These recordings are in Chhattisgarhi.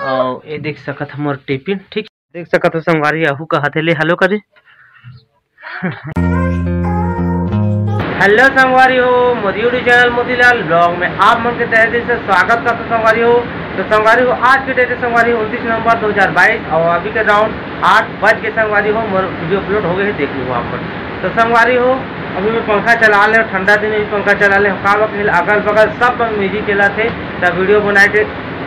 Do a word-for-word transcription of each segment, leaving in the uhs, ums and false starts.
अउ ये देख सकत ह मोर टिफिन, ठीक, देख सकत हो संगवारी, अहू कहत हे ले हेलो करे। हेलो संगवारी हो, मोर YouTube चैनल मोतीलाल ब्लॉग में आप मन के तहे दिल से स्वागत करत हो संगवारी हो। तो संगवारी हो, आज के डेट है संगवारी हो उनतीस नवंबर दो हज़ार बाईस और अभी के राउंड आठ बज के संगवारी हो, मोर वीडियो अपलोड हो गए है, देख लो आप मन। तो संगवारी हो, अभी मैं पंखा चला ले, ठंडा दिन में भी पंखा चला ले, का बा कि अगल बगल सब में म्यूजिक चला थे, तब वीडियो बनाए के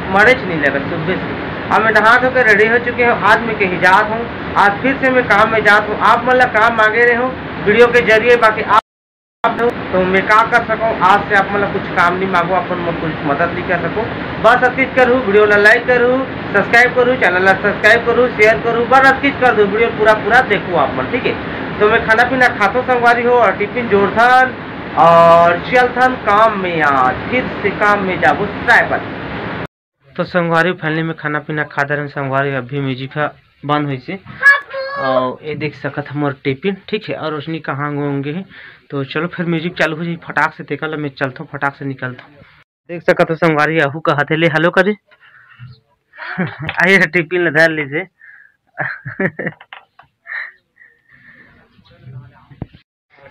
मरेच नहीं लगा सुबह से। अब मैं नहा धो के रेडी हो चुके हूँ, आज मैं कहीं जात हूँ, आज फिर से मैं काम में जात हूँ। आप मन ला काम मांगे रहे हो वीडियो के जरिए, बाकी आप तो मैं का कर सकूँ, आज से आप मन ला कुछ काम नहीं मांगो, अपन मन कुछ मदद नहीं कर सको। बस अतिच करू, वीडियो ला लाइक करू, सब्सक्राइब करू, चैनल ला सब्सक्राइब करू, शेयर करू, बस अतिच कर दो, वीडियो पूरा पूरा देखो आप मन, ठीक है। तो मैं खाना पीना खाथो संगवारी हो और टिफिन जोड़थन और चलथन काम में, आज फिर से काम में जाबो सरायपाली। तो संगवारी फाइनली में खाना पीना खा दे रहे संगवारी, अभी म्यूजिक ह बंद होइसे। और ये देख सकत ह मोर टिफिन, ठीक है, और रोशनी कहाँ होंगे है। तो चलो फिर म्यूजिक चालू हो जाए फटाक से, तेकर ला मैं चलथो फटाक से निकलथो। देख सकत हो संगवारी, अहू कहत हे ले हेलो करे। आइए टिफिन ला धर लीजिए।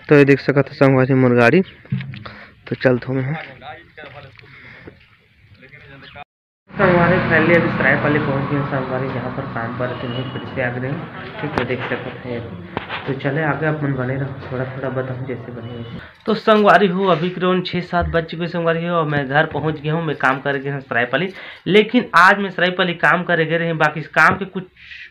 तो ये देख सकत हो संगवारी मोर गाड़ी, तो चलथो मैं। संगवारी फाइनली अभी सरायपाली पहुंच गए संगवारी, जहाँ पर काम पर थे, वहीं फिर से आ गए हैं। ठीक है, देख सकत है। तो चले आगे, आप मन बने रहो, थोड़ा थोड़ा बताऊँ जैसे बने वैसे। तो संगवारी हो, अभी करीबन छः सात बज चुके संगवारी हो, और मैं घर पहुंच गया हूँ। मैं काम करे गए हूँ सरायपाली, लेकिन आज मैं सरायपाली काम करे गए रहे, बाकी इस काम के कुछ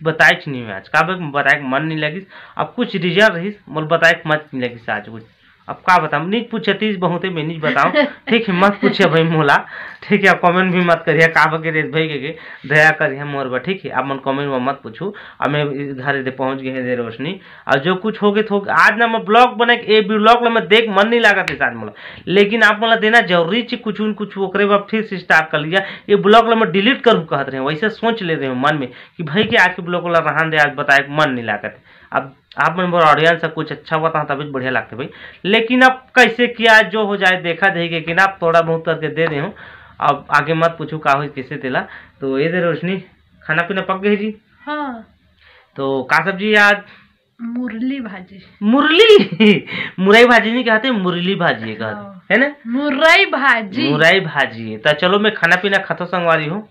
बताए नहीं मैं आज, का बताए मन नहीं लगिस। अब कुछ रीजन रहिस, मोला बताए मत नहीं लगिस आज कुछ। अब का बताऊँ, नहीं पूछतीस बहुते, मैं नहीं बताऊँ। ठीक है, मत पूछे भाई मोला। ठीक है, कमेंट भी मत करिए, का बके रेत भाई के, दया करिए मोर बर। ठीक है, आप मन कमेंट में मत पूछू। अब मैं घर दे पहुँच गए हैं दे रोशनी, और जो कुछ हो गए तो आज ना मैं ब्लॉग बने, ए ब्लॉग ला मैं देख मन नहीं लागत है आज मोला, लेकिन आप मन ला देना जरूरी चीज कुछ न कुछ, ओकरे बाद फिर से स्टार्ट कर लिया। ये ब्लॉग ला मैं डिलीट करूँ कहत रहे, वैसे सोच ले रहे हूँ मन में कि भाई के आज के ब्लॉग ला रहन दे, आज बताए मन नहीं लागत है। अब आप मन मोर ऑडियंस है, कुछ अच्छा बताओ तभी बढ़िया लगते भाई, लेकिन अब कैसे किया जो हो जाए देखा जाएगी, लेकिन आप थोड़ा बहुत करके दे दे हूँ। अब आगे मत पूछू का हो कैसे तेला। तो ये दे रोशनी, खाना पीना पक गई जी? हाँ। तो का सब्जी आज? मुरली भाजी। मुरली? मुरई भाजी नहीं कहते, मुरली भाजी है कहते, हाँ। है ना? मुरई भाजी। मुरई भाजी। तो चलो मैं खाना पीना खातो संगवारी हूँ।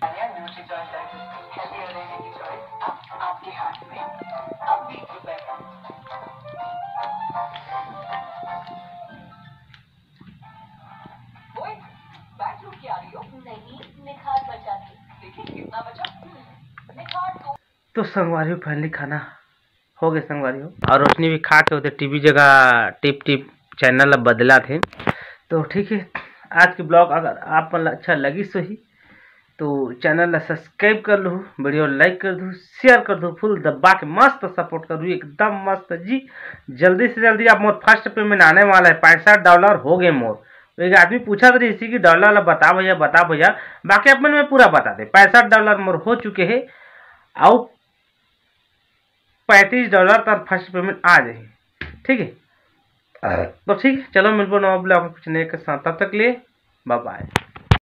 तो संगवारी हो, फाइनली खाना हो गए संगवारी हो, और रोशनी भी खा के होते टीवी जगह टिप टिप चैनल ला बदला थे। तो ठीक है, आज के ब्लॉग अगर आप मन ला अच्छा लगिस होही तो चैनल ला सब्सक्राइब कर लू, वीडियो लाइक कर दू, शेयर कर दू, फुल दबा के मस्त सपोर्ट करू, एकदम मस्त जी। जल्दी से जल्दी आप मोर फर्स्ट पेमेंट आने वाला है, पैंसठ डॉलर हो गए मोर। तो एक आदमी पूछा था इसी की डॉलर ला बता भैया, बता भैया, बाकी आप मन में पूरा बता दे, पैंसठ डॉलर मोर हो चुके हैं। आओ पैंतीस डॉलर तर फर्स्ट पेमेंट आ जाए। ठीक है, तो ठीक है, चलो मिलबो नवा ब्लॉग में कुछ नए के साथ, तब तक लिए बाय बाय।